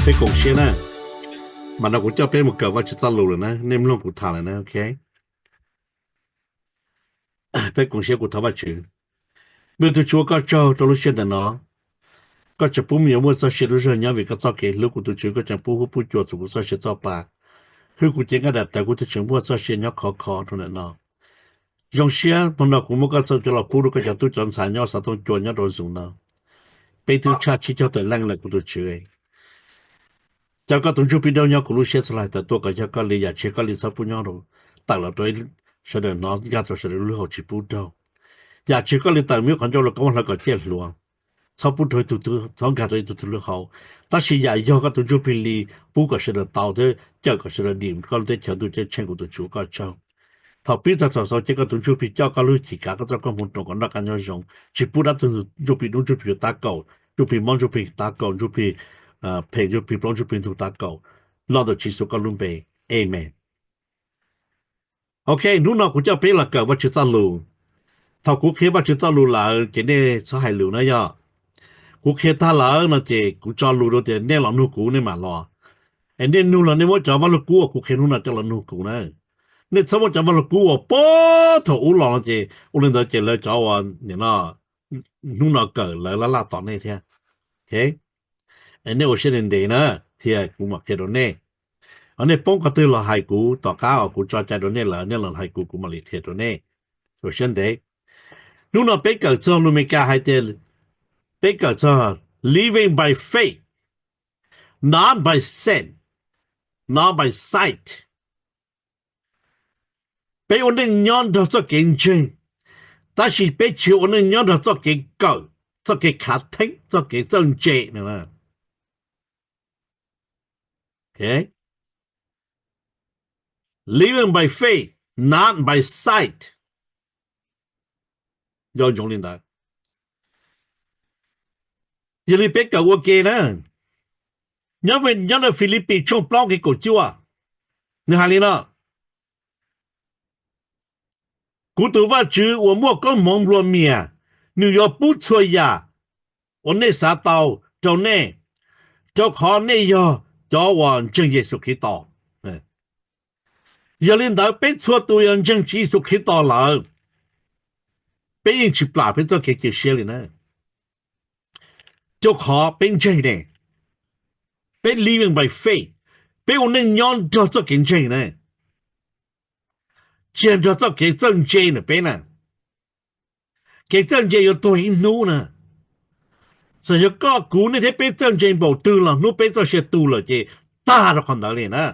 Peb koom siab na, mas no kuv coj peb mus kawm Vajtswv txoj lus lawm na, nej mloog kuv tham lawm na, ok. Peb koom siab kuv thov Vajtswv. Npawg tus Tswv, ua koj tsaug rau lub sij hawm ntawm no, koj tseem pub me nyuam muaj txoj sia lub zog nyob vim koj txoj kev hlub. Kuv tus Tswv, koj tseem pub huab pub cua txog kuv txoj sia txoj pa, hwj kuv cev nqaij daim tawv, kuv thiaj tseem muaj txoj sia nyob khov kho rau ntawm no. Zoo siab hmo no kuv muab koj txoj cov los pub rau koj cov tub cov ntxhais nyob xov tooj cua nyob rau zoom no. Peb twb tshaj tsib caug tawm leej lawm kuv tus Tswv. Cov koj tus ntsuj plig daub nyob kuv lub siab txhua hais tawm tuaj kom yog koj li, yam tsis yog koj li txhob pub nyob rau, tawm los rau sawv daws hnov, nkag rau sawv daws lub hauv tsis pub raug. Yam tsis yog koj li tawm mus ib qhov ncauj los koob hlawv kom ciaj hluas, txhob pub raug ib tug, txhob nkag rau ib tug twg lub hauv. Tab sis yam yog koj tus ntsuj plig li, pub kom sawv daws tau thiab cawm kom sawv daws dim koj lub teb chaws ntuj ceeb tsheej, kuv tus Tswv, ua koj tsaug. Thaum pib tag thaum xaus ces koj tus ntsuj plig coj koj lub cim kav koj txoj koob hmoov roos kom noj qab nyob zoo, tsis pub dab tsi ntsuj plig dub ntsuj plig tab kaum, ntsuj plig mob ntsuj plig tab kaum, ntsuj plig phem ntsuj plig plaub ntsuj plig ntug tab kaum, los ntawm Tswv Yexus koj lub npe. Amen. Ok, hnub no kuv coj peb los kawm Vajtswv txoj lus. Thaum kuv qhia Vajtswv txoj lus lawm ces nej txhob hais lus na yog. Kuv qhia tag lawm no ces kuv tso lus rau tias nej los nug kuv nej mam los. Es nej nug los nej muab cov vaj lug kub uas kuv qhia hnub no coj los nug kuv na. Nej txhob muab cov vaj lug kub uas puag thaum ub los no ces ua li ntawd ces lawv cov uas nim no hnub no kawm lawv laj laj tos nej thiab. Ok, nej ua siab ntev ntev na, qhia kuv mam qhia rau nej. Ho nej poob qhov twg los hais kuv, tom qab uas kuv tso cai rau nej lawm nej los hais kuv, kuv mam li qhia rau nej. Ua siab ntev. Hnub no peb kawm txog lus Meskas hais tias, peb kawm txog living by faith, not by sight, not by sight. Peb ua neej nyob nrog txoj kev ntseeg, tab sis peb tsis ua neej nyob nrog txoj kev kawm, txoj kev khav theeb, txoj kev txawj ntse no. Living by faith, not by sight. Nco ntsoov li ntawd. Yog li peb kawm ua ke na, nyob, nyob ntawm Filipis tshooj plaub nqe kaum cuaj, nws hais li no: Kuv tus Vajtswv uas muaj koob hmoov nplua mias, nws yuav pub txhua yam uas nej xav tau rau nej, rau qhov nej yog cov uas ntseeg Yexus Khetos. Yog li ntawd peb txhua tus yog ntseeg Tswv Yexus Khetos lawm, peb yeej tsis plam peb txoj kev cia siab li na, rau qhov peb ntseeg ne. Peb living by faith, peb ua neej nyob nrog txoj kev ntseeg ne, tsis yog nrog txoj kev txawj ntse na peb na. Kev txawj ntse yuav tuag ib hnub na. Txawm yog koj kuv nej thiab peb txawj ntse npaum twg los hnub peb txoj sia tu lawm ces tag rau qhov ntawd li na.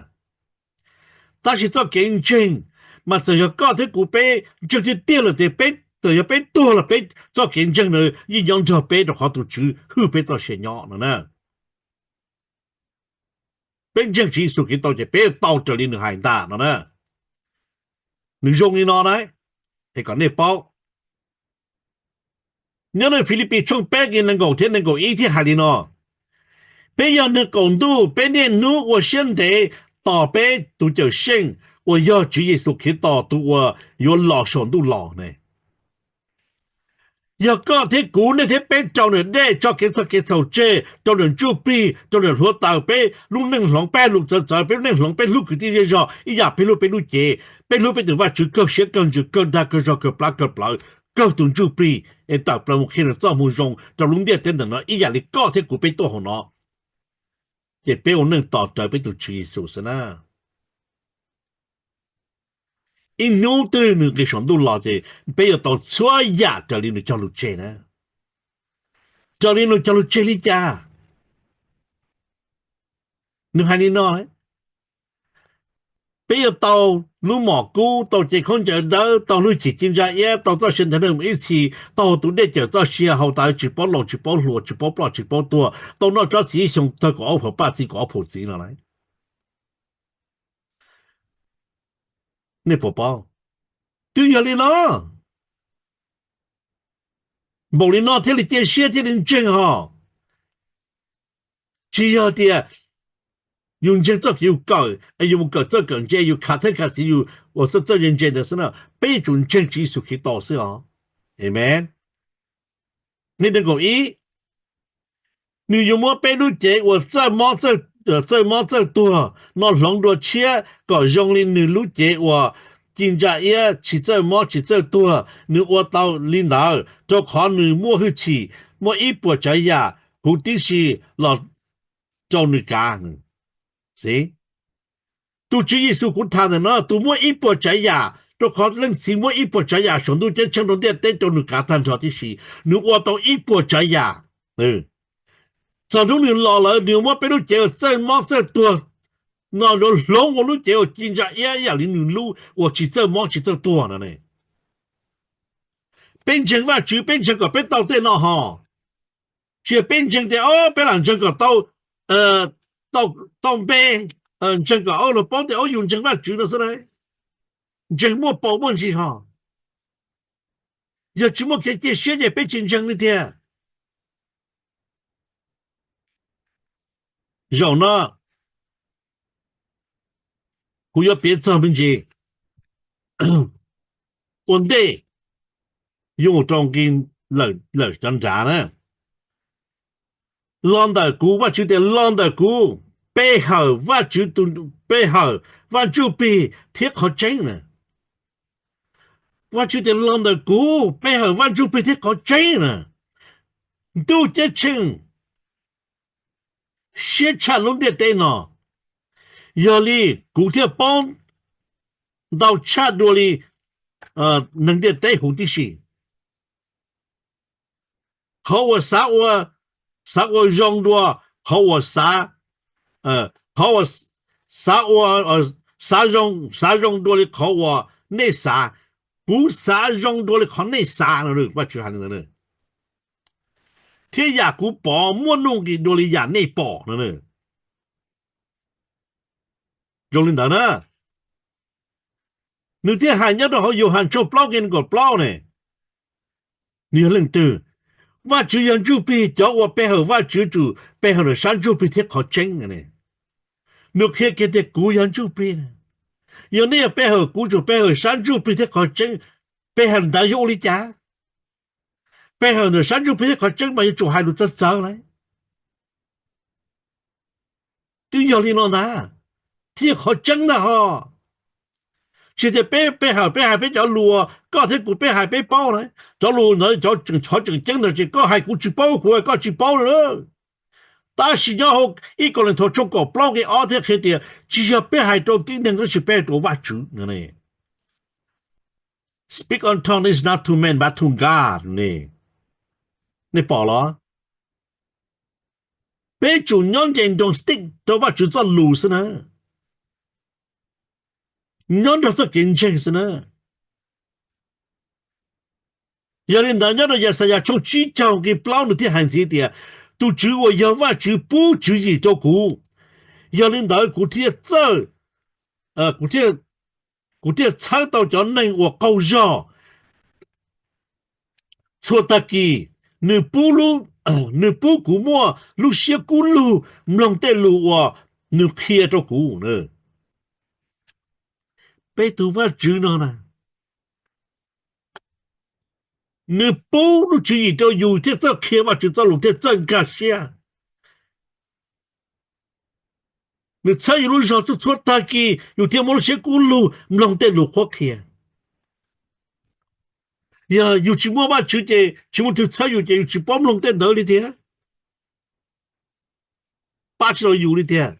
Tab sis txoj kev ntseeg, mas txawm yog koj thiab kuv peb ntseeg tiag tiag lawm tias peb, txawm yog peb tuag los peb txoj kev ntseeg na yeej nyob nrog peb rau qhov tus Tswv hwj peb txoj sia nyob no na. Peb ntseeg Tswv Yexus Khetos ces peb tau raws li nws hais ntag no na. Nws zoo li no na, es kom nej paub. Nyob ntawm Filipis tshooj peb nqe nees nkaum thiab nees nkaum ib thiaj hais li no: Peb yog neeg qaum ntuj, peb niaj hnub ua siab ntev tos peb tus Cawmseej uas yog Tswv Yexus Khetos tus uas yuav los saum ntuj los ne. Yog koj thiab kuv, nej thiab peb rau nram dej, tso kev txog kev txhaum tseg, rau nram ntsuj plig, rau nram hluav taws, peb lub neej hloov, peb lus txawv txawv, peb lub neej hloov, peb hlub kwv tij zej zog ib yam peb hlub peb lub cev, peb hlub peb tus Vajtswv, kawg siab kawg ntsws, kawg dag kawg zog, kawg plab kawg plawv, kawg tus ntsuj plig, es tawm plaws mus qhia nws txoj moo zoo rau lub ntiaj teb ntawm no ib yam li koj thiab kuv peb tuaj hauv no, ces peb ua neej tos rawv peb tus Tswv Yexus xwb na. Ib hnub twg nws nqis saum ntuj los ces peb yuav tau txhua yam raws li nws cog lus tseg na. Raws li nws cog lus tseg li cas? Nws hais li no: Peb yuav tau lub mom kub, tau cev khaub ncaws dawb, tau lub cim ci ntsa iab, tau txoj sia ntaiv neeg mus ib txhis, tau haus tus dej cawm txoj sia, haus tas tsis paub laus tsis paub hluas, tsis paub ploj tsis paub tuag, tau noj tsob txiv ib xyoo tawg kaum ob phav paj txiv kaum ob phav txiv no lauj. Nej puas paub? Twb yog li no. Npaum li no thiaj li cia siab thiaj li ntseeg hos. Tsis yog tias yus ntseeg txoj kev yus kawm, yus mus kawm txawj kawm ntse, yus khav theeb khav xiv, yus ua txawj txawj ntse ntse ntawd xwb na. Peb yuav tsum ntseeg Tswv Yexus Khetos xwb os. Amen. Nqe nees nkaum ib, nws yuav muab peb lub cev uas txawj mob txawj txawj mob txawj tuag no hloov dua tshiab kom zoo li nws lub cev uas ci ntsa iab tsis txawj mob tsis txawj tuag. Nws ua tau li ntawd rau qhov nws muaj hwj chim, muaj ib puas tsav yam huv tib si los rau nws kav. Xib, tus Tswv Yexus kuv tham ntawm no tus muaj ib puas tsav yam, rau qhov leej txiv muab ib puas tsav yam saum ntuj ceeb tsheej rau ntiaj teb rau nws kav tag nrho tib si. Nws ua tau ib puas tsav yam. Txog hnub nws los lawm nws muab peb lub cev uas txawj mob txawj tuag no yuav hloov ua lub cev uas ci ntsa iab ib yam li nws lub uas tsis txawj mob tsis txawj tuag no ne. Peb ntseeg Vajtswv peb ntseeg kom peb tau tej no hos. Tsis yog peb ntseeg tias o peb lam ntseeg kom tau, tau npe, ntseeg kom luag paub tias o yus ntseeg Vajtswv no xwb na. Ntseeg muaj paus muaj ntsis hos. Yog tsis muaj kev cia siab ces peb tsis ntseeg li tiag. Zaum no kuv yuav piav txog me ntsis ua ntej yuav mus rau nqi lawm cov nrad na. Los ntawm kuv, Vajtswv tias los ntawm kuv pe hawm Vajtswv, pe hawm Vaj Ntsuj Plig thiab qhov tseeb na. Vajtswv tias los ntawm kuv pe hawm Vaj Ntsuj Plig thiab qhov tseeb na. Ntuj ceeb tsheej siab tshaj lub ntiaj teb no, yog li kuv thiaj paub ntau tshaj dua li neeg ntiaj teb huv tib si. Qhov uas xav ua, xav ua zoo dua qhov uas xav, qhov uas xav ua, xav zoo, xav zoo dua li qhov uas nej xav, kuv xav zoo dua li qhov nej xav no, Vajtswv hais li ntawd. Thiab yam kuv pom muaj nuj nqis dua li yam nej pom no. Zoo li ntawd na, nws thiaj hais nyob rau hauv Yauhas tshooj plaub nqe nees nkaum plaub ne, nws yog leej twg? Vajtswv yog Ntsuj Plig, cov uas pe hawm Vajtswv tsum pe hawm ntawm sab Ntsuj Plig thiab qhov tseeb. Nws qhia kiag tias kuv yog Ntsuj Plig. Yog nej yog pe hawm kuv tsum pe hawm sab Ntsuj Plig thiab qhov tseeb, pe hawm ntawd yuav ua li cas? Pe hawm ntawm sab Ntsuj Plig thiab qhov tseeb mas yuav tsum hais lus txawv txawv lawm. Twb yog li no ntag, thiaj qhov tseeb ntag ho. Tsis tias peb, peb hawm peb hais peb cov lus, koj thiab kuv peb hais peb paub na, cov lus ntawd, cov tseem ceeb ntawd ces koj hais kuv tsis paub, kuv hais koj tsis paub lawm. Tab sis nyob hauv ib Kauleethaus tshooj kaum plaub nqe ob thiaj qhia tias tsis yog peb hais rau tib neeg tab sis peb hais rau Vajtswv. Speak on tongue is not to man but to God ne. Nej pom los? Peb tsum nyob nce nroos stick rau Vajtswv txoj lus xwb na, nyob nrog txoj kev ntseeg xwb na. Yog li ntawd nyob rau Yaxayas tshooj tsib caug nqe plaub nws thiaj hais ntxiv tias, tus Tswv uas yog Vajtswv pub tswv yim rau kuv, yog li ntawd kuv thiaj txawj, kuv thiaj txhawb tau cov neeg uas qaug zog. Txhua tag kis nws pub, nws pub kuv muaj lub siab kub lug mloog tej lus uas nws qhia rau kuv. Peb tus Vajtswv no na, nws pub lub tswv yim rau yus thiaj txawj qhia Vajtswv txoj lus thiaj txawj nkag siab. Nws txhawb yus lub zog txhua txhua tag kis yus thiaj muaj lub siab kub lug mloog tej lus qhuab qhia. Yog yus tsis muaj Vajtswv ces tsis muaj twg txhawb yus ces yus tsis paub mloog tej ntawd li tiag, pab tsis tau yus li tiag.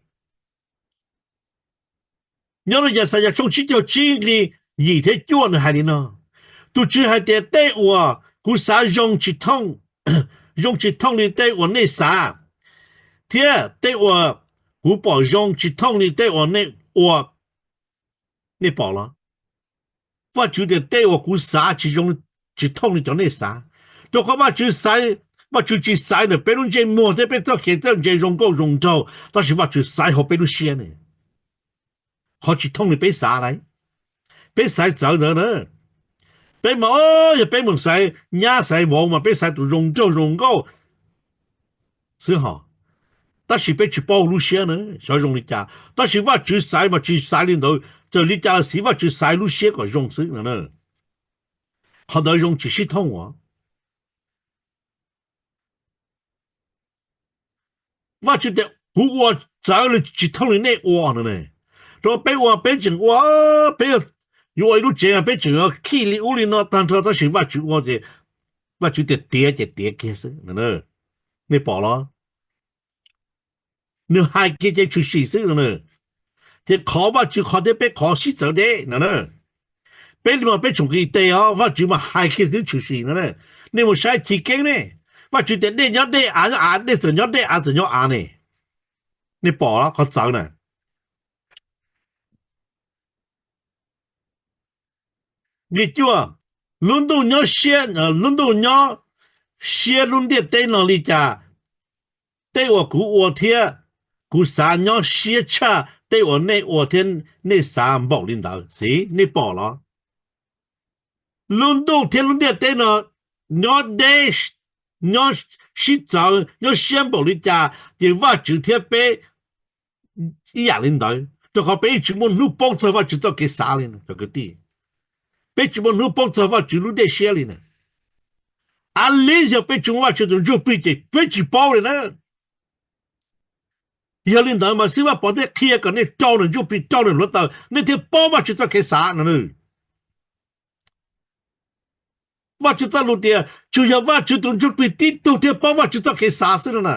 Nyob rau Yaxayas tshooj tsib caug tsib nqe yim thiab cuaj nws hais li no, tus Tswv hais tias tej uas kuv xav zoo tsis thooj, zoo tsis thooj li tej uas nej xav, thiab tej uas kuv pom zoo tsis thooj li tej uas nej ua. Nej pom los? Vajtswv tias tej uas kuv xav tsis zoo, tsis thooj li cov nej xav. Rau qhov Vajtswv xaiv, Vajtswv tsis xaiv ntawm peb lub ntsej muag thiab peb txoj kev txawj ntse zoo nkauj zoo nraug, tab sis Vajtswv xaiv hauv peb lub siab ne. Qhov tsis thooj li peb xav lawm, peb xaiv txawv ntawd na. Peb mas, yog peb mus xaiv nyab xaiv vauv mas peb xaiv tus zoo nraug zoo nkauj xwb hos, tab sis peb tsis paub lub siab na xyov zoo li cas. Tab sis Vajtswv xaiv mas tsis xaiv li ntawd, txawm li cas los xij Vajtswv xaiv lub siab kom zoo xwb no. Qhov ntawd zoo tsis sib thooj os. Vajtswv tias Kuv ua txawv li tsis thooj li nej ua no ne. Rau peb ua peb tseem ua, peb yuav ua ib lub tsev peb tseem yuav khij li ub li no tag nrho tab sis Vajtswv ua ces Vajtswv tias tiav ces tiav kiag xwb. Nej pom los? Nws hais kiag ces tshwm sim xwb no. Ces qhov Vajtswv qhov thiab peb qhov sib txawv deb no. Peb li mas peb tsoom nqis tes os, Vajtswv mas hais kiag xwb tshwm sim no. Nej mus saib Chiv Keeb ne, Vajtswv tias dej nyob dej, av nyob av, dej txawm nyob dej, av txawm nyob av ne. Nej pom qhov txawv na. Nqe cuaj, lub ntuj nyob siab, lub ntuj nyob siab lub ntiaj teb no li cas, tej uas kuv ua thiab kuv xav nyob siab tshaj tej uas nej ua thiab nej xav npaum li ntawd xwb. Nej pom los? Lub ntuj thiab lub ntiaj teb no nyob deb, nyob sib txawv, nyob siab npaum li cas, ces Vajtswv thiab peb ib yam li ntawd, rau qhov peb yeej tsis muaj hnub paub txog Vajtswv txoj kev xav li cov kwv tij. Peb tsis muaj hnub paub txog Vajtswv lub dej siab li na. Av liv yog peb tsis muaj Vajtswv tus Ntsuj Plig ces peb tsis paub li na. Yog li ntawd mas xib hwb Vaj Pov thiaj qhia kom nej rau nws Ntsuj Plig, rau nws hluav taws, nej thiaj paub Vajtswv txoj kev xav no. Vajtswv txoj lus tias tsuas yog Vajtswv tus Ntsuj Plig tib tug thiaj paub Vajtswv txoj kev xav xwb no na.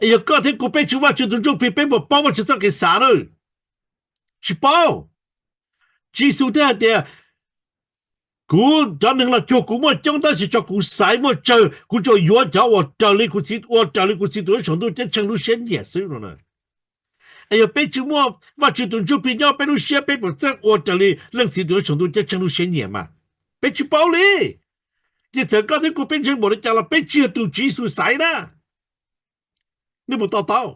Es yog koj thiab kuv peb tsis muaj Vajtswv tus Ntsuj Plig peb puas paub Vajtswv txoj kev xav na? Tsis paub. Tswv Yexus thiaj hais tias kuv cov neeg los cuag kuv muaj coob tab sis cov kuv xaiv muaj tsawg, kuv tsuas yuav cov uas raws li kuv Txiv, ua raws li kuv Txiv tus Uas Saum Ntuj Ceeb Tsheej lub siab nyiam xwb no na. Es yog peb tsis muaj Vajtswv tus Ntsuj Plig nyob peb lub siab peb puas txawj ua raws li Leej Txiv tus Uas Saum Ntuj Ceeb Tsheej lub siab nyiam mas? Peb tsis paub li. Ces txawm koj thiab kuv peb ntseeg npaum li cas los peb tsis yog tus Tswv Yexus xaiv na. Nej puas to taub?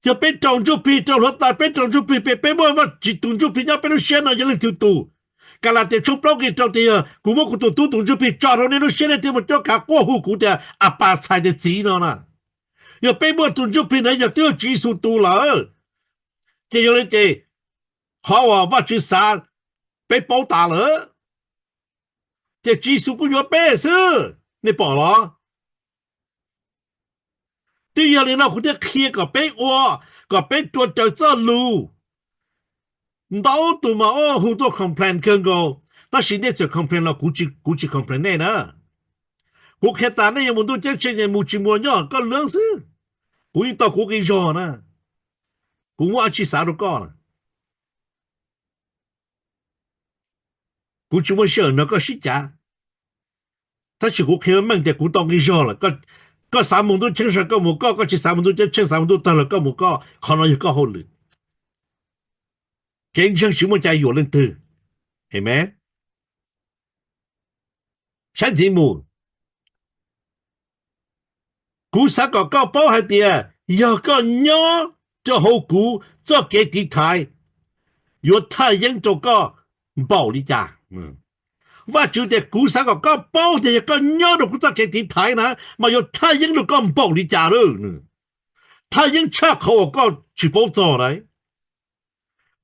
Yog peb rau Ntsuj Plig, rau hluav taws, peb rau Ntsuj Plig peb, peb muaj Vajtswv tus Ntsuj Plig nyob peb lub siab no yog leej twg tus? Kalatias tshooj plaub nqe rau tias yog kuv muab kuv tus tub tus Ntsuj Plig tso rau nej lub siab nej thiaj muaj cuab kav quaj hu kuv tias Apas, txhais tias Txiv no na. Yog peb muaj tus Ntsuj Plig ntawd yog twb yog Tswv Yexus tus lawm, ces yog li ces qhov uas Vajtswv xav peb paub tas lawm, ces Tswv Yexus kuj yuav peb xwb. Nej pom los? Twb yog li no kuv thiaj qhia kom peb ua, kom peb ua raws txoj lus. Ntau tus mas hu tuaj complain kawg nkaus, tab sis nej txawm complain los kuv tsis complain nej na. Kuv qhia tas nej yuav mus ntuj ceeb tsheej es mus tsis mus nyob koj lub xwb. Kuv yeej tau kuv nqi zog na. Kuv muaj dab tsi xav rau koj na. Kuv tsis muaj sij hawm nrog koj sib cav, tab sis kuv qhia meej tias kuv tau nqi zog lawm. Koj xav mus ntuj ceeb tsheej koj mus koj, koj tsis xav mus ntuj ceeb tsheej, xav mus ntuj tawg los koj mus koj, qhov no yog koj hauj lwm. Kev ntseeg tsis muaj cai yuam leej twg. Amen. Saib ntxiv mus. Kuv xav kom koj paub hais tias yog koj nyob rau hauv kuv txoj kev tiv thaiv, yuav thaj yeeb rau koj npaum li cas. Vajtswv tias kuv xav kom koj paub tias yog koj nyob rau kuv txoj kev tiv thaiv na, mas yuav thaj yeeb rau koj npaum li cas lawm. Thaj yeeb tshaj qhov uas koj tsis paub txog lawm.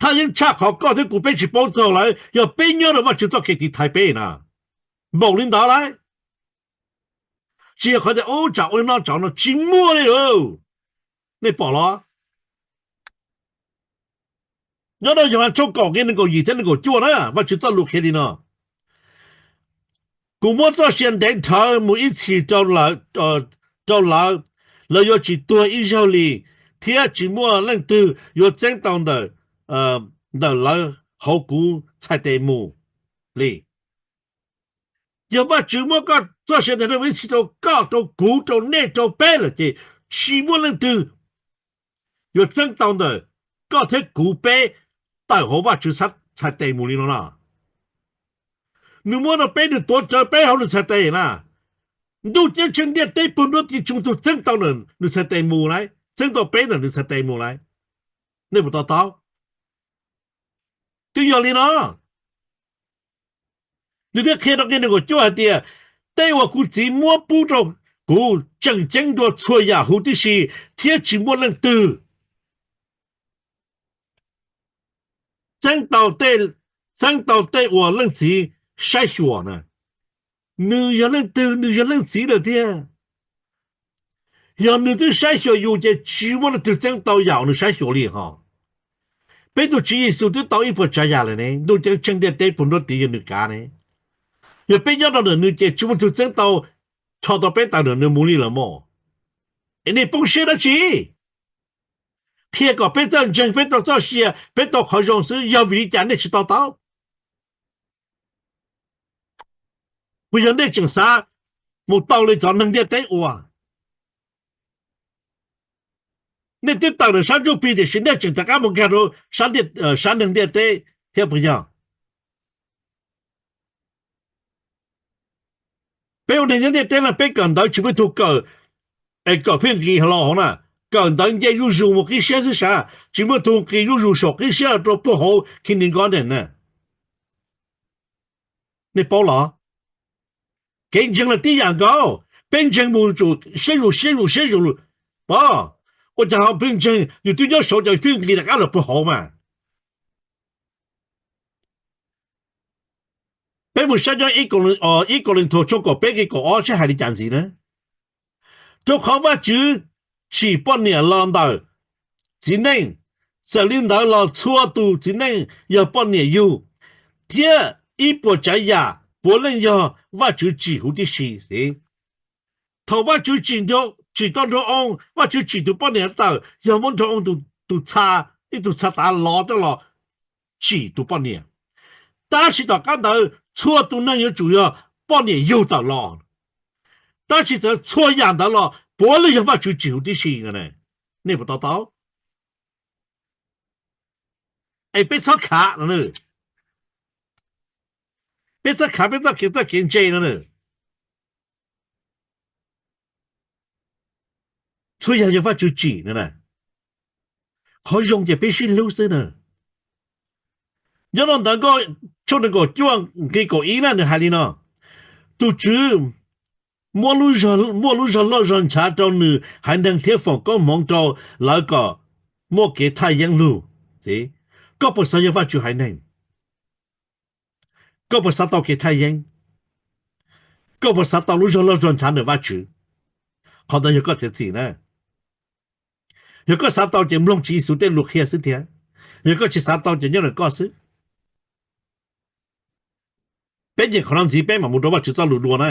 Thaj yeeb tshaj qhov koj thiab kuv peb tsis paub txog lawm, yog peb nyob rau Vajtswv txoj kev tiv thaiv peb na. Npaum li ntawd lawm. Tsis yog qhov tias ub tsam ua no tsam no tsis muaj li lawm. Nej pom los? Nyob rau Yauhas tshooj kaum nqe nees nkaum yim thiab nees nkaum cuaj na, Vajtswv txoj lus qhia li no: Kuv muab txoj sia ntev dhawv mus ib txhis rau lawv, lawv yuav tsis tuag ib zaug li, thiab tsis muaj leej twg yuav txeeb tau ntawm, ntawm lawv hauv kuv txhais tes mus li. Yog Vajtswv muab koj txoj sia ntev dhawv mus ib txhis rau koj, rau kuv, rau nej, rau peb lawm ces tsis muaj leej twg yuav txeeb tau ntawm koj thiab kuv peb tawm hauv Vajtswv txhais tes mus li no na. Nws muab rau peb, nws tuav rawv peb hauv nws txhais tes na. Ntuj ceeb tsheej ntiaj teb puag nruab tiv tsoo tug txeeb tau nws txhais tes mus lawm, txeeb tau peb ntawm nws txhais tes mus lawm. Nej puas to taub? Twb yog li no, nws thiaj qhia rau nqe nees nkaum cuaj hais tias, tej uas kuv Txiv muab pub rau kuv tseem ceeb dua txhua yam huv tib si, thiab tsis muaj leej twg txeeb tau tej, txeeb tau tej uas Leej Txiv saib xyuas na. Nws yog leej twg? Nws yog Leej Txiv lawm tiag. Yog nws twb saib xyuas yus ces tsis muaj leej twg txeeb tau yam uas nws saib xyuas li ho. Peb tus Tswv Yexus twb tau ib puas tsav yam lawm ne, ntuj ceeb tsheej ntiaj teb puag nruab tiv yog nws kav ne. Yog peb nyob rau ntawm nws ces tsis muaj leej twg txeeb tau, tho tau peb tawm ntawm nws mus li lawm mog. Es nej poob siab dab tsi? Qhia kom peb txawj ntseeg, peb tau txoj sia, peb tau qhov zoo xwb, yog vim li cas nej tsis to taub? Puas yog nej tseem xav mus tau li cov neeg ntiaj teb ua? Nej twb tawm ntawm sab ntsuj plig tiam sis nej tseem rov qab mus nkag rau sab neeg ntiaj teb thiab puas yog? Peb ua neeg nyob ntiaj teb no peb kawm ntawv tsis muaj ib tug kawm es kawm phiaj nqis los hauv na, kawm ntawv nce zuj zus mus qib siab xwb sav, tsis muaj ib tug nqis zuj zus saum qib siab los rau puag hauv kis nis nkaus ne na. Nej paub los? Kev ntseeg los tib yam nkaus, peb ntseeg mus tsum siab zus siab zus siab zus, pom? Ua cas ho pheej ntseeg yus twb nyob saud ces pheej nqis rov qab los puag hauv mas? Peb mus saib nyob ib Kauleethaus tshooj kaum peb nqe kaum ob seb hais li cas ntxiv na. Rau qhov Vajtswv tsim poj niam los ntawm txiv neej, txawm li ntawd los txhua tus txiv neej yog poj niam yug, thiab ib puas tsav yam puav leej yog Vajtswv tsim huv tib si. Thaum Vajtswv tsim, tsim tau nraug oo, Vajtswv tsim tus poj niam tawm yog muab nraug oo tus txha, ib tug txha tav lov coj los tsim tus poj niam. Tab sis tom qab ntawd txhua tus neeg yuav tsum yog poj niam yug tawm los. Tab sis txawm txhua yam ntawd los puav leej yog Vajtswv tsim huv tib si. Nej puas to taub? Es peb txhob khav no, peb txhob khav peb txoj kev, txoj kev ntse no. Txhua yam yog Vajtswv tsim no na. Qhov zoo ces peb sib hlub xwb na. Nyob rau ntawv Nkauj tshooj nees nkaum cuaj nqe kaum ib na nws hais li no: Tus Tswv muaj lub zog loj zog ntshav rau nws haiv neeg thiab foom koob hmoov rau lawv kom muaj kev thaj yeeb lug. Koj puas xav yog Vajtswv haiv neeg? Koj puas xav tau kev thaj yeeb? Koj puas xav tau lub zog loj zog ntshav ntawm Vajtswv? Qhov ntawd yog koj txiav txim na. Yog koj xav tau ces mloog Tswv Yexus tej lus qhia xwb thiab. Yog koj tsis xav tau ces nyob ntawm koj xwb. Peb nyeem qhov no ntxiv peb mam mus rau Vajtswv txoj lus dua na.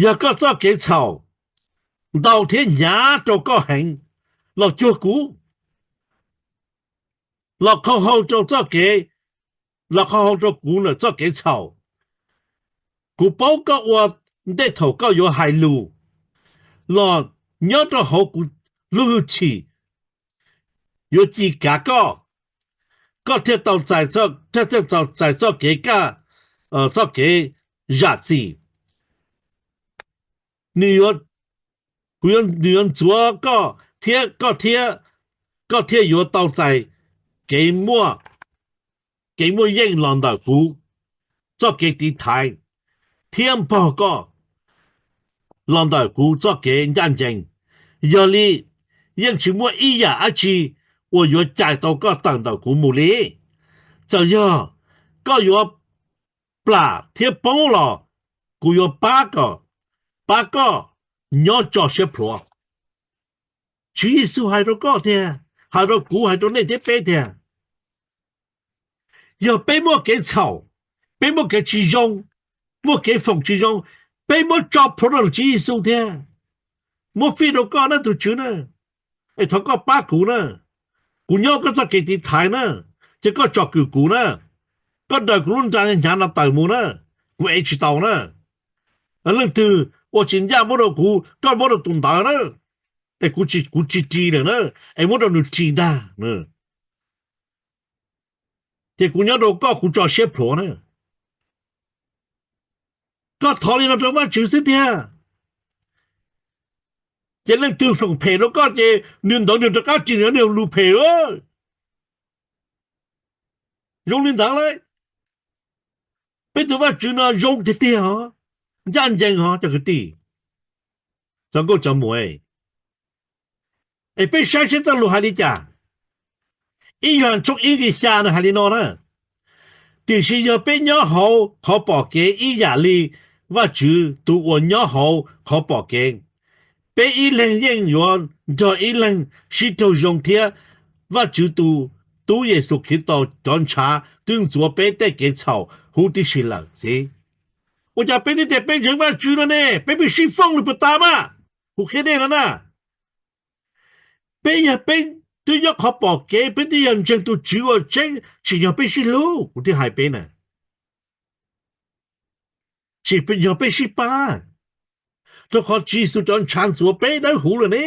Yog koj txoj kev txhaum ntau thiab hnyav rau koj heev, los cuag kuv, los qhau hau rau txoj kev, los qhau hau rau kuv ntawm txoj kev txhaum. Kuv paub koj ua ntej thaum koj yuav hais lus, los nyob rau hauv kuv lub hwj chim yuav ci kav koj, koj thiaj tau txais, thiaj tau txais txoj kev kaj, txoj kev zam txim. Nws yuav, kuv yuav, nws yuav ntxuav koj thiab koj thiab, koj thiaj yuav tau txais kev muaj, kev muaj yeej los ntawm kuv txoj kev tiv thaiv, thiab npog koj los ntawm kuv txoj kev ncaj ncees. Yog li, yeej tsis muaj ib yam dab tsi uas yuav cais tau koj tawm ntawm kuv mus li. Txawm yog koj yuav plam thiab poob los kuv yuav pab kom, pab koj nyob tso siab plhuav. Tswv Yexus hais rau koj tiag, hais rau kuv, hais rau nej thiab peb tiag. Yog peb muaj kev txhaum, peb muaj kev tsis zoo, muaj kev foom tsis zoo, peb muab tso plhuav rau Tswv Yexus thiab. Muab fij rau koj na tus Tswv na, es thov koj pab kuv na. Kuv nyob koj txoj kev tiv thaiv na, ces koj tsom kwm kuv na. Koj daws kuv lub nra hnyav no tawm mus na, kuv ev tsis tau na. Leej twg ua tsis ncaj muab rau kuv, koj muab rau tus ntawd na, es kuv tsis, kuv tsis ris lawm na, es muab rau nws ris ntag. Ces kuv nyob rau koj kuv tso siab plhuav na. Koj thov li no rau Vajtswv xwb tiag. Ces leej twg foom phem rau koj ces nws ntawd nws rov qab ris nws lus phem. Zoo li ntawd lauj. Peb tus Vajtswv no zoo tiag tiag os, ncaj ncees os cov kwv tij, cov nkauj cov muam. Es peb saib seb txoj lus hais li cas. Ib Yauhas tshooj ib nqe xya nws hais li no na: Tiam sis yog peb nyob hauv qhov pom kev ib yam li Vajtswv tus uas nyob hauv qhov pom kev. Peb ib leeg yeej yuav nrog ib leeg sib raug zoo thiab Vajtswv tus Tub Yexus Khetos cov ntshav twb ntxuav peb tej kev txhaum huv tib si lawm xwb. Ua cas peb twb tias peb ntseeg Vajtswv no ne, peb pheej sib foob li puas tas mas? Kuv qhia nej no na, peb yog peb twb nyob qhov pom kev, peb twb yog ntseeg tus Tswv uas tseeb, tsim nyog peb sib hlub, kuv twb hais peb na. Tsim nyog peb sib pab, rau qhov Tswv Yexus cov ntshav ntxuav peb dawb huv lawm ne.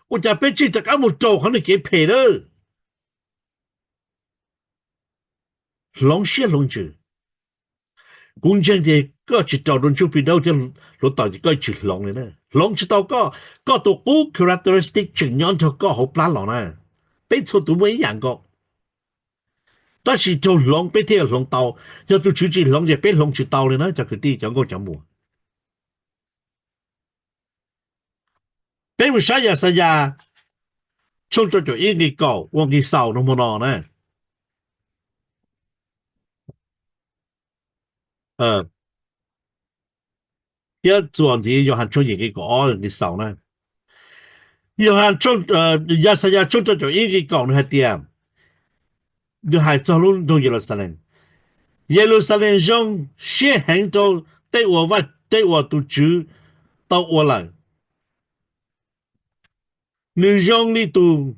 Ua cas peb tseem rov qab mus raus qhov niag kev phem lawm? Hloov siab hloov ntsws. Kuv ntseeg tias koj tsis raus rau Ntsuj Plig Dawb thiab hluav taws ces koj tsis hloov li na. Hloov tsis tau koj, koj tus qub characteristic tseem nyob nrog koj hauv plab los na. Peb txhua tus muaj ib yam nkaus. Tab sis raug hloov peb thiaj hloov tau. Yog tus Tswv tsis hloov ces peb hloov tsis tau li na cov kwv tij cov nkauj cov muam. Peb mus saib Yaxayas tshooj rau caum ib nqi kaum ua nqi xaus no hmo no na. Thiab txuas ntxiv Yauhas tshooj yim nqi kaum ob nqi xaus na. Yauhas, Yaxayas tshooj rau caum ib nqi kaum nws hais tias, nws hais txog lub nroog Yeluxalees. Yeluxalees zoo siab heev rau tej uas, tej uas tus Tswv tau ua lawm. Nws zoo li tus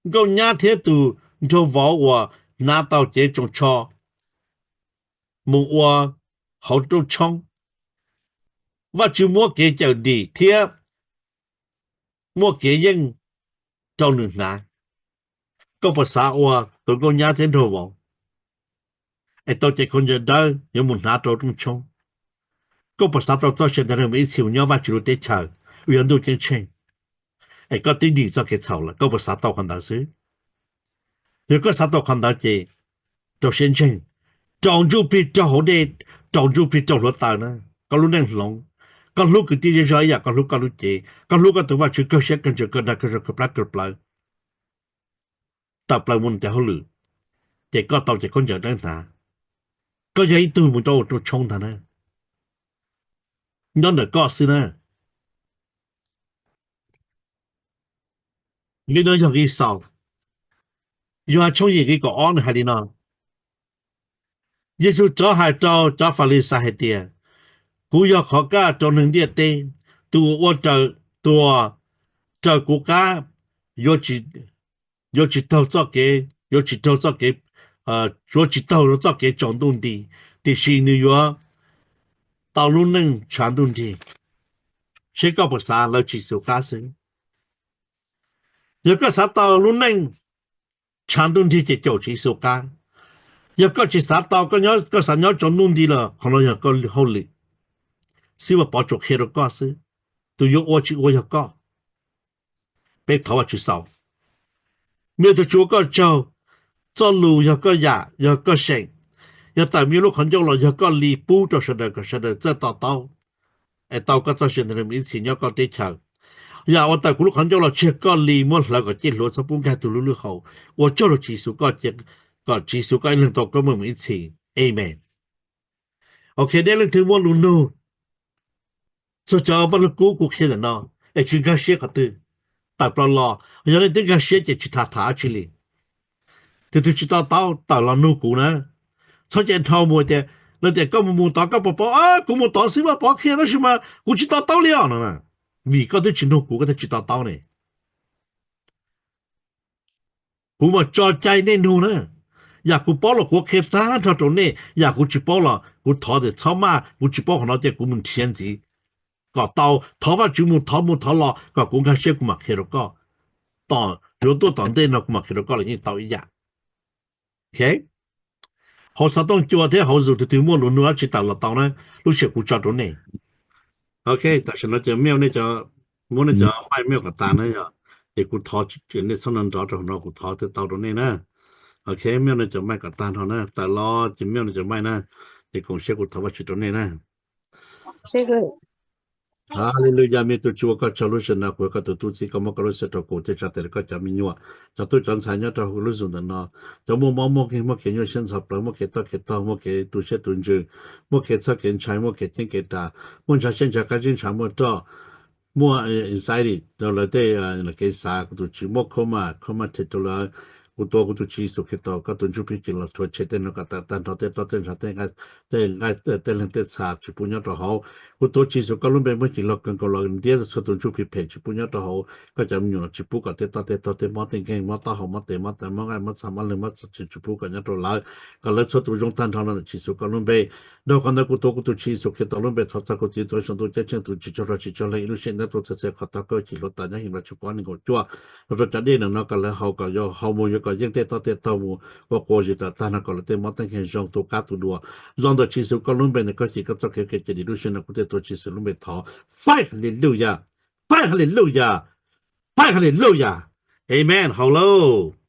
nkauj nyab thiab tus nraug vauv uas hnav tau cev tsoos tsho mus ua hauv rooj tshoob. Vajtswv muab kev cawm dim thiab muaj kev yeej rau nws hnav. Koj puas xav ua tus nkauj nyab thiab nraug vauv es tau cev khaub ncaws dawb yuav mus hnav rau rooj tshoob? Koj puas xav tau txoj sia ntev neeg mus ib txhis mus nyob Vajtswv lub teb chaws uas yog ntuj ceeb tsheej, es koj twb dim txoj kev txhaum lawm, koj puas xav tau qhov ntawd xwb? Yog koj xav tau qhov ntawd ces rau siab ntseeg, rau ntsuj plig rau hauv dej, rau ntsuj plig rau hluav taws na, koj lub neej hloov. Koj hlub kwv tij zej zog ib yam koj hlub koj lub cev, koj hlub koj tus Vajtswv kawg siab kawg ntsws kawg dag kawg zog kawg plab kawg plawv, tawm plaws mus nws tes hauj lwm, ces koj tau ces khaub ncaws dawb hnav. Koj yog ib tug mus rau ua rooj tshoob ntag na, nyob ntawm koj xwb na. Nqi no yog nqi xaus. Yauhas tshooj yim nqi kaum ob nws hais li no: Yexus rov hais rau cov Falixais hais tias, kuv yog qhov kaj rau neeg ntiaj teb. Tus uas ua raws, tus uas raws kuv qab yuav tsis, yuav tsis taug txoj kev, yuav tsis taug txoj kev, yuav tsis taug txoj kev tsaus ntuj nti, tiam sis nws yuav tau lub neej tshav ntuj nrig. Seb koj puas xav lawv Tswv Yexus qab xwb? Yog koj xav tau lub neej tshav ntuj nrig ces caum Tswv Yexus qab. Yog koj tsis xav tau, koj xav nyob tsaus ntuj nti los qhov no yog koj hauj lwm. Xib Fwj Pov tsuas qhia rau koj xwb. Tus yuav ua tsis ua yog koj. Peb thov Vajtswv xaus. Me Vajtswv ua koj tsaug, txoj lus yog koj yam, yog koj seem, yog tawm me lub qhov ncauj los yog koj li pub rau sawv daws kom sawv daws txawj to taub, es tau koj txoj sia ntev neeg mus ib txhis nyob koj teb chaws. Yam uas tawm kuv lub qhov ncauj los tsis yog koj li muab hlawv kom ciaj hluav txhob pub nkag tug lub lwj hauv. Ua tsaug rau Tswv Yexus koj, kom Tswv Yexus koj ib leeg tau koob meej mus ib txhis. Amen. Ok, nej leej twg muaj lus nug txog cov Vaj Lug Kub kuv qhia ntawm no es tsis nkag siab qhov twg, tawm plaws los. Yog nej twb nkag siab ces tsis tham tham dab tsi li. Tus twg tsis to taub tawm los nug kuv na. Txhob cia dhau mus tias, lawv tias koj mus mus tod koj puas paub. Kuv mus tod xwb mas Pov qhia tab sis mas kuv tsis to taub li os no. Vim koj twb tsis nug kuv koj thiaj tsis to taub ne. Kuv mas tso cai nej nug na. Yam kuv paub los kuv qhia tag nrho rau nej, yam kuv tsis paub los kuv thov tias txhob maj, kuv tsis paub qhov no ces kuv mus nrhiav ntxiv kom tau. Thov Vajtswv mus thov mus thov los kom kuv nkag siab kuv mam qhia rau koj. Tom yuav tuaj tom ntej no kuv mam qhia rau koj los yeej tau ib yam. Ok, hauv xov tooj cua thiab hauv Zoom tus twg muaj lus nug dab tsi tawm los tau na, lub sij hawm kuv tso rau nej. Ok, tam sim no ces mute nej cov, muab nej cov mic mute kom tas na yog, ces kuv thov, nej txhob nrov nrov rau hauv no, kuv thov thiaj tau rau nej na. Ok, mute nej cov mic kom tag nrho na, tawm los ces mute nej cov mic na, ces koom siab kuv thov Vajtswv rau nej na. Hallelujah, me tus Tswv, ua koj tsaug lub sij hawm no kuv yog koj tus tub txib, koj muab koj lub sij hawm rau kuv thiab tsa tes rau koj cov me nyuam, cov tub cov ntxhais nyob rau hauv lub zos ntawm no. Cov muaj mob muaj nkeeg, muaj kev nyuaj siab ntxhov plawv, muaj kev toj kev taug, muaj kev tu siab tu ntsws, muaj kev txhawj kev ntshai, muaj kev ceeb kev ras, muaj ntshav siab ntshav qab zib ntshav muaj roj, muaj anxiety rau lawv tej kev xav, kuv tus Tswv, muaj coma, coma rau lawv. Kuv tuav kuv tus Tswv Yexus Khetos koj tus ntsuj plig kis los rhuav tshem tej no kom tag nrho tej toj tej ntshav tej nqaij tej leeg tej txha tsis pub nyob rau hauv. Kuv tuav Tswv Yexus koj lub npe muab kis los kawg nkaus los ntiab txhua tus ntsuj plig phem tsis pub nyob rau hauv koj cov me nyuam los tsis pub kom tej toj tej taug tej mob tej nkeeg mob taub hau mob tes mob taw mob nqaij mob txha mob leeg mob txha tsis pub kom nyob rau lawv, kom lawv txhua tus zoo tag nrho no ntawm Tswv Yexus koj lub npe. Dhau qhov ntawd kuv tuav kuv tus Tswv Yexus Khetos lub npe thov txog kuv txiv tuav Saum Ntuj Ceeb Tsheej tus tsis tsaug zog tsis tsaug leeg ib lub siab ntev tuaj txhais txhais qhov tag koj Chim Hluav Taws nyob Heem Las tshooj kaum ob nees nkaum cuaj, los rau cov dej ntawm no kom lawv haus kom yog haus mus yuav kom yeej tej toj tej taug mus ua quas zis tawm tag no kom lawv tej mob tej nkeeg zoo tu qab tu dua. Los ntawm Tswv Yexus koj lub npe ntawm koj cim koj txoj kev qias cia dim lub sij hawm no kuv thiaj tuav Tswv Yexus lub npe thov. Fire hallelujah, fire hallelujah, fire hallelujah. Amen, haus lauj.